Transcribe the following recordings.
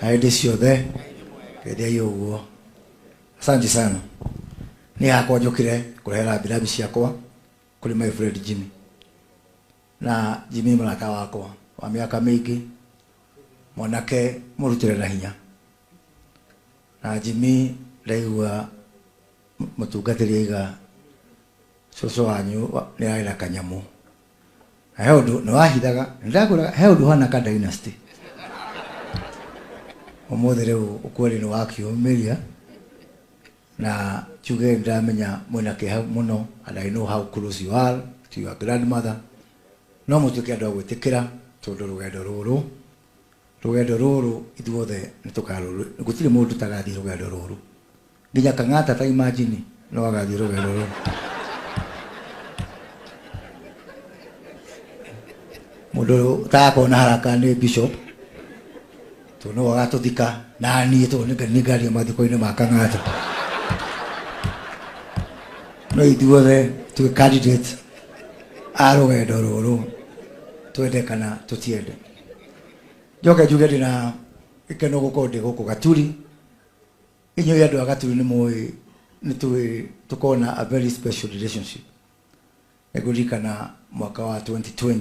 Na hĩndĩ ciothe geithiai ũguo. Asante sana. Niĩ hakwa njũkire kũrehe rambirambi ciakwa kũrĩ my friend Jimmy. Na Jimmy mũrata wakwa wa mĩaka mĩingĩ, mwanake mũrutĩre na hinya. Na Jimmy ndaigua mũtungatĩri aiga cũcũ wanyu nĩ arĩ na kanyamũ. Na he ũndũ nĩ wahithaga, nĩ ndakwĩraga he ũndũ ũhana ka dynasty. Ũmũthĩ rĩu ũkweli nĩ wakiumĩria na njuge nĩ ndamenya mwĩna kĩeha mũno and I know how close you are to your grandmother. No mũtuĩke andũ a gwĩtĩkĩra tondũ rũgendo rũrũ rũgendo rũrũ ithuothe nĩ tũkarũrũ gũtirĩ mũndũ ũtagathiĩ rũgendo rũrũ nginya Kang'ata ta imagine no agathiĩ rũgendo rũrũ. Mũndũ ũtagakorwo na haraka nĩ bishop tondũ nĩwe ũgatũthika na niĩ tondũ nĩ ngaria mathiko-inĩ ma Kang'ata. No ithuothe twĩ candidate a rũgendo rũrũ twende kana tũtiende. Njoke njuge ndĩna gĩkeno gũkorwo ndĩ gũkũ Gaturi. Inyuĩ andũ a Gaturi nĩ mũĩ nĩ tũĩ tũkoragwo na a very special relationship. Nĩngũririkana mwaka wa 2020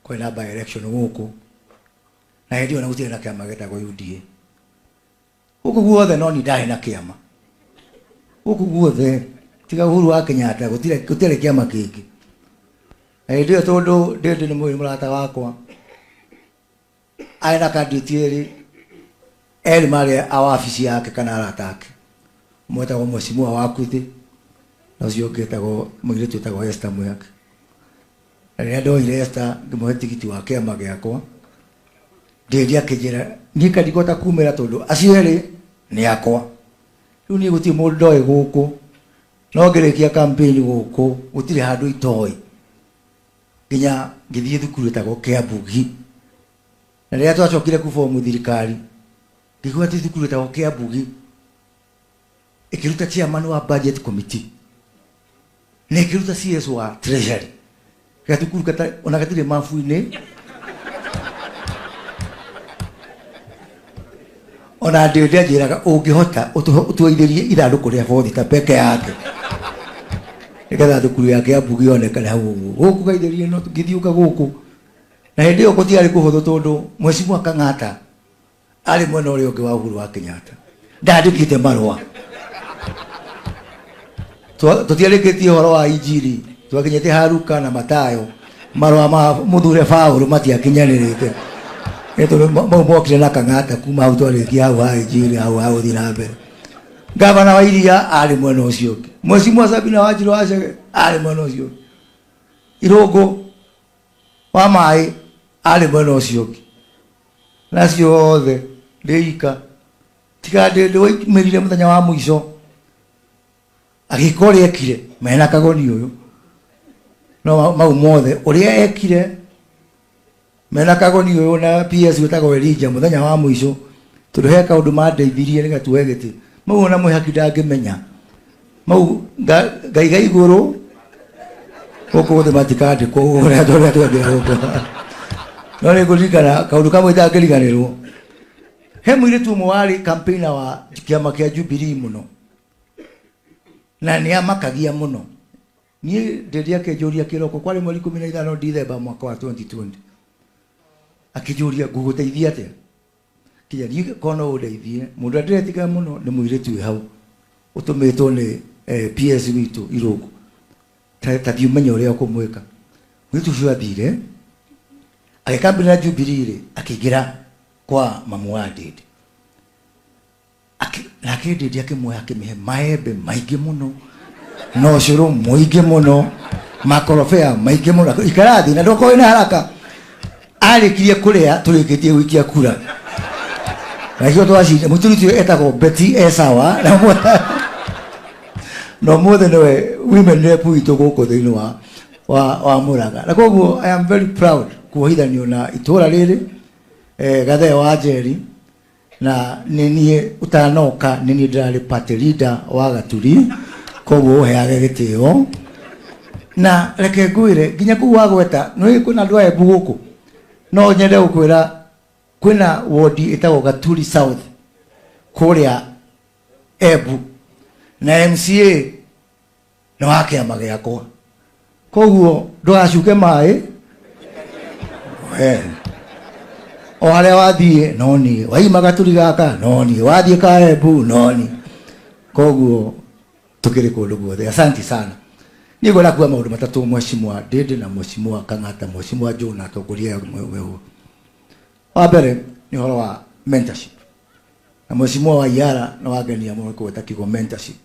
kwarĩ na by election gũkũ na hĩndĩ ĩyo na gũtirĩ na kĩama gĩtagwo UDA. Gũkũ guothe no niĩ ndarĩ na kĩama. Gũkũ guothe tiga Uhuru wa Kenyatta gũtirĩ kĩama kĩngĩ. Na hĩndĩ ĩyo tondũ Ndĩndĩ nĩ mũĩ mũrata wakwa arĩ na candidate erĩ erĩ marĩ a wabici yake kana arata ake. Ũmwe etagwo Mheshimiwa Wakuthi na ũcio ũngĩ etagwo mũirĩtu etagwo Esther Muyaki. Na rĩrĩa ndoire Esther ngĩmũhe tigiti wa kĩama gĩakwa, Ndĩndĩ akĩnjĩra niĩ ka ndikũhota kumĩra tondũ acio erĩ nĩ akwa. Rĩu niĩ gũtirĩ mũndũ ndoĩ gũkũ, no ngĩrĩkia campaign gũkũ gũtirĩ handũ itoĩ. Nginya ngĩthiĩ thukuru ĩtagwo Kĩambugi. Na rĩrĩa twacokire kũbomu thirikari, ngĩigua atĩ thukuru ĩtagwo Kĩambugi ĩkĩruta chairman wa budget committee na ĩkĩruta CS wa treasury. Gathukuru gata ona gatirĩ mabu-inĩ ona ndĩndĩ anjĩraga ũngĩhota ũtũithĩrie ithandũkũ rĩa bothi ta peke yake nĩgetha thukuru yake ya mbugi yonekane hau ũguo gũkũ gaithĩrie no ngĩthiũka gũkũ na hĩndĩ ĩyo gũtiarĩ kũhũthũ tondũ Mheshimiwa Kang'ata arĩ mwena ũrĩa ũngĩ wa Uhuru wa Kenyatta ndandĩkĩte marũa. Tũtiarĩkĩtie ũhoro wa injiri twakinyĩte Haruka na Matayo marũa ma mũthure Paũlũ matiakinyanĩrĩte. Nĩ tondũ mau mokire na Kang'ata kuma hau twarĩkia hau ha injiri hau ha gũthiĩ na mbere. Gavana wa Iria arĩ mwena ũcio ũngĩ, Mheshimiwa Sabina Wanjiru wa Chege arĩ mwena ũcio ũngĩ, Irũngũ wa maĩ arĩ mwena ũcio ũngĩ, na acio othe ndĩ ika tiga ndĩ waimĩrire mũthenya wa mũico agĩka ũrĩa ekire mena kagoni ũyũ no mau mothe ũrĩa ekire mena kagoni ũyũ na PS wĩtagwo Elijah mũthenya wa mũico tondũ he kaũndũ mandeithirie nĩgetha tuoe gĩtĩ mau ona mwĩhaki ndangĩmenya mau ngaiga igũrũ gũkũ thĩ matikandĩkwo ũrĩa ũrĩa twendire gũkũ no nĩ ngũririkana kaũndũ kamwe itangĩriganĩrwo he mũirĩtu ũmwe warĩ campaigner wa kĩama kĩa Jubilee mũno na nĩ amakagia mũno. Niĩ ndĩndĩ akĩnjũria kĩroko kwarĩ mweri 15 Dithemba mwaka wa 2020 akĩnjũria ngũgũteithia atĩa kinya niĩ korwo no ũndeithie mũndũ ũrĩa ndĩretigĩra mũno nĩ mũirĩtu wĩ hau ũtũmĩtwo nĩ PS witũ Irũngũ ta thiĩ ũmenye ũrĩa ũkũmwĩka. Mũirĩtu ũcio athire agĩkambĩrĩria na Jubilee rĩ akĩingĩra kwa mamu wa Ndĩndĩ nake Ndĩndĩ akĩmuoya akĩmĩhe maembe maingĩ mũno na ũcũrũ mũingĩ mũno makorobea maingĩ mũno ikara thĩ na ndũkorwo na haraka. Arĩkirie kũrĩa tũrĩkĩtie gũikia kura na icio twacinda mũitũ ũcio etagwo Betty Esawa na ũmũthĩ nĩwe women rep witũ gũkũ thĩinĩ wa Mũrang'a. Na koguo I am very proud kuohithanio na itũra rĩrĩ Gathee wa Njeri na nĩ niĩ ũtanoka nĩ niĩ ndĩrarĩ party leader wa Gaturi koguo ũheage gĩtĩo na reke ngwĩre nginya kũu wagweta nĩ kwĩna andũ a Embu gũkũ no nyende gũkwĩra Kwĩna wodi ĩtagwo Gaturi South kũrĩa Embu, na MCA nĩ wa kĩama gĩakwa, koguo ndũgacuke maĩ o harĩa wathiĩ no niĩ, waima Gaturi gaka no niĩ, wathiĩ ka Embu no niĩ, koguo tukĩrĩ kũndũ guothe. Asante sana. Niĩ ngwenda kuga maũndũ matatũ, Mheshimiwa Ndindi na Mheshimiwa Kang'ata, Mheshimiwa Joe na atongoria aya. Wa mbere nĩ ũhoro wa mentorship, na Mheshimiwa Waiyara nĩ wangenia mũno kũgweta kiugo mentorship.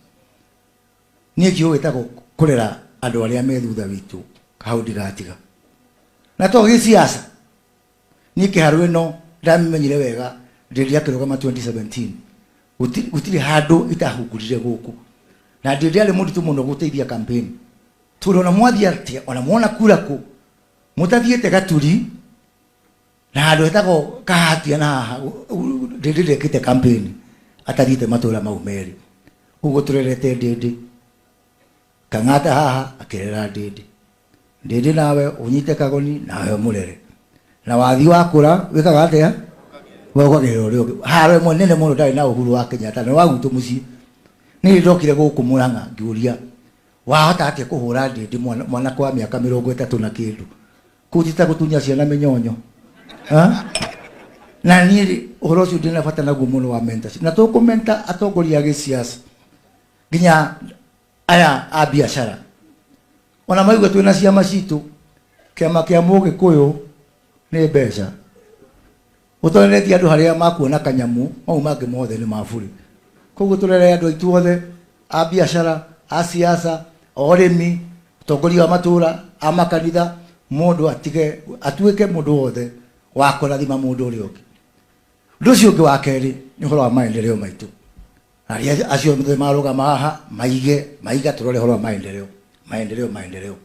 Niĩ kiugo gĩtagwo kũrera andũ arĩa me thutha witũ hau ndigatiga, na to gĩsiasa. Niĩ kĩharũ ĩno ndamenyire wega Ndindi akĩrũgama 2017, gũtirĩ handũ itahungurire gũkũ, na Ndindi arĩ mũritũ mũno gũteithia campaign, tondũ ona mwathiĩ atĩa, ona mwona kura kũ mũtathiĩte Gaturi na handũ hetagwo Kahatia na haha, Ndindi ndekĩte campaign atathiĩte matũra mau merĩ. Ũguo tũrerete Ndindi Kang'ata haha akĩrera Ndindi. Ndindi nawe ũnyite Kagoni nawe mũrere, na wathi wakũra wĩkaga atĩa? Wokagĩrĩra ũrĩa ũngĩ. Haro ĩmwe nene mũno ndarĩ na Uhuru wa Kenyatta na wa gwitũ mũciĩ, niĩ ndokire gũkũ Murang'a ngĩũria wahota atĩa kũhũra Ndindi mwana kwa mĩaka 30 na kĩndũ, kũu ti ta gũtunya ciana mĩnyonyo. Na niĩ ũhoro ũcio ndĩna bata naguo mũno wa mentorship, na tũkũmenta atongoria a gĩsiasa nginya aya a biacara, ona maigua twĩna ciama citũ. Kĩama kĩa Mũgĩkũyũ nĩ mbeca, ũtoneretie andũ harĩa makuona kanyamu, mau mangĩ mothe nĩ maburi. Koguo tũrere andũ aitũ othe a biacara, a siasa, orĩmi, ũtongoria wa matũra, a makanitha, mũndũ atige atuĩke mũndũ wothe wa kũrathima mũndũ ũrĩa ũngĩ. Ũndũ ũcio ũngĩ wa kerĩ nĩ ũhoro wa maendeleo maitũ. Arĩa acio othe marũgama haha maige maiga tũrore ũhoro wa maendeleo, maendeleo, maendeleo.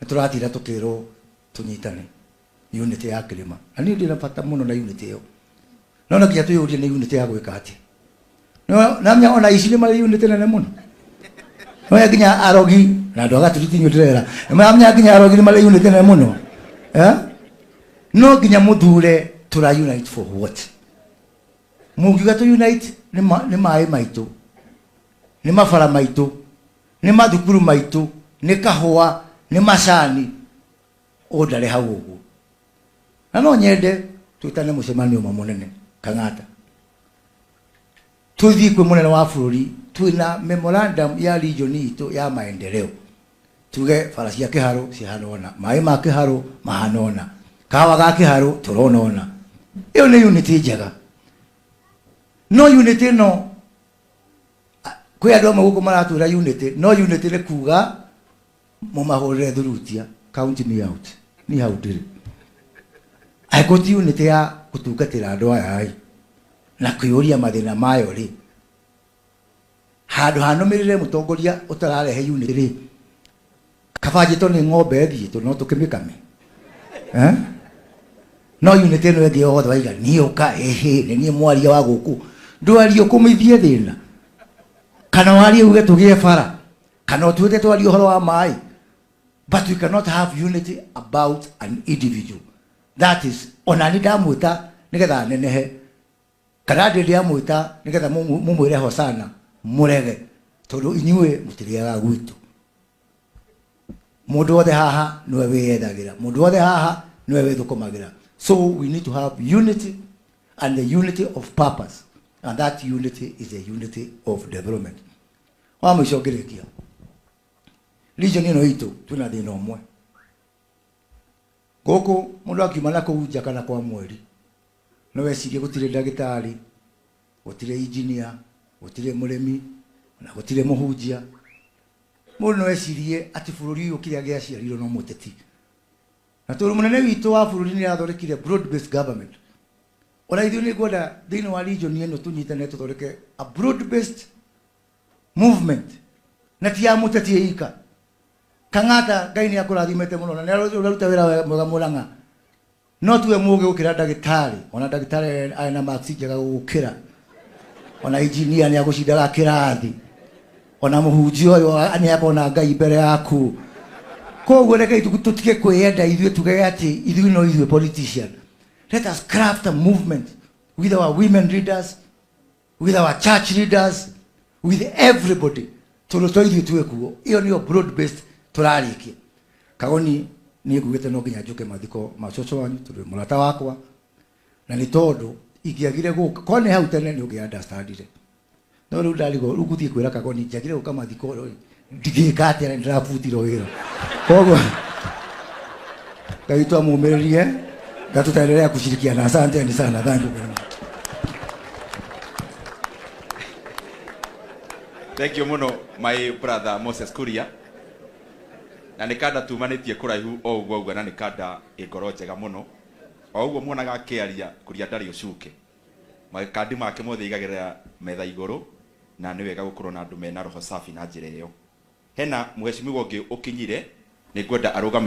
Nĩ tũratinda tũkĩrwo tũnyitane unity ya kĩrĩma, na niĩ ndĩna bata mũno na unity ĩyo, no no nginya twĩyũrie nĩ unity ya gwĩka atĩa. No namenya ona ici nĩ marĩ unity nene mũno, no ya nginya arogi na andũ a Gaturi ti inyuĩ ndĩrera, nĩ nginya arogi nĩ marĩ unity nene mũno. No nginya mũthure tũra unite for what? Mũngiuga tũ unite nĩ maĩ maitũ, nĩ mabara maitũ, nĩ mathukuru maitũ, nĩ kahũa, nĩ macani, ũndare hau ũguo. Na no nyende twĩtane mũcemanio ũmwe mũnene Kang'ata, tũthiĩ kwĩ mũnene wa bũrũri twĩna memorandum ya region itũ ya maendeleo, tuge bara cia Kĩharũ cihana ũna, maĩ ma Kĩharũ mahana ũna, kahawa ga Kĩharũ tũrona ũna. Ĩyo nĩ unity njega. No unity ĩno, kwĩ andũ amwe gũkũ maratwĩra unity, no unity nĩ kuga mũmahũrĩre thurutia, count me out, niĩ hau ndĩrĩ. Angĩkorwo ti unity ya gũtungatĩra andũ aya ĩ, na kwĩyũria mathĩna mayo rĩ, handũ hanũmĩrĩre mũtongoria ũtararehe unity rĩ, kaba njĩtwo nĩ ng'ombe ĩthiĩ tondũ no tũkĩmĩkame. No unity ĩno ĩngĩ yothe waiga niĩ ũka ĩhĩ nĩ niĩ mwaria wa gũkũ, ndwarie ũkũmĩthie thĩna, kana warie uge tũgĩe bara, kana ũtuĩte twarie ũhoro wa maĩ. But we cannot have unity about an individual. That is, ona ni ndamwĩta nĩgetha nenehe, kana ndĩ ndĩamwĩta nĩgetha mũmwĩre hosana mũrege, tondũ inyuĩ mũtirĩaga gwitũ. Mũndũ wothe haha nĩwe wĩyethagĩra, mũndũ wothe haha nĩwe wĩthũkũmagĩra. So we need to have unity, and the unity of purpose, and that unity is a unity of development. Wa mũico ngĩrĩkia, region ĩno itũ twĩna thĩna ũmwe gũkũ. Mũndũ akiuma na kũu nja kana kwa mweri, no wecirie gũtirĩ ndagĩtarĩ, gũtirĩ engineer, gũtirĩ mũrĩmi, na gũtirĩ mũhunjia. Mũndũ no ecirie atĩ bũrũri ũyũ kĩrĩa gĩaciarirwo no mũteti, na tondũ mũnene witũ wa bũrũri nĩ athondekire broad based government, ona ithuĩ nĩ ngwenda thĩinĩ wa region ĩno tũnyitane tũthondeke a broad based movement, na ti ya mũteti ĩika. Kang'ata Ngai nĩ akũrathimĩte mũno na nĩ ũraruta wĩra mwega Murang'a, no tuwe mũgĩ gũkĩra ndagĩtarĩ, ona ndagĩtarĩ arĩ na marks njega gũgũkĩra, ona engineer nĩ agũcindaga kĩrathi, ona mũhunjia ũyũ nĩ akona Ngai mbere yaku. Koguo rekei tũtige kwĩyenda ithuĩ, tuge atĩ ithuĩ no ithuĩ politician. Let us craft a movement with our women leaders, with our church leaders, with everybody. Tondũ to ithuĩ twĩ kuo. Ĩyo nĩyo broad based tũrarĩkia. Kagoni niĩ ngugĩte no nginya njũke mathiko ma cũcũ wanyu tondũ wĩ mũrata wakwa, na nĩ tondũ ingĩagire gũka korwo nĩ hau tene nĩ ũngĩ understandire, no rĩu ndarigwo rĩu ngũthiĩ kwĩra Kagoni njagire gũka mathiko ndingĩka atĩa na ndĩrabutirwo wĩra. Koguo Ngai witũ amũmĩrĩrie na tutaendelea kushirikiana. Asanteni sana, thank you very much. Thank you muno, my brother Moses Kuria. Na nĩ kanda tumanĩtie kũraihu o ũguo ũguo, na nĩ kanda ĩ ngoro njega mũno. O ũguo muonaga akĩaria, Kuria ndarĩ ũcuke. Makandi make mothe aigagĩrĩra metha igũrũ, na nĩ wega gũkorwo na andũ mena roho safi na njĩra ĩyo. Hena mheshimiwa ũngĩ ũkinyire, nĩ ngwenda arũgame.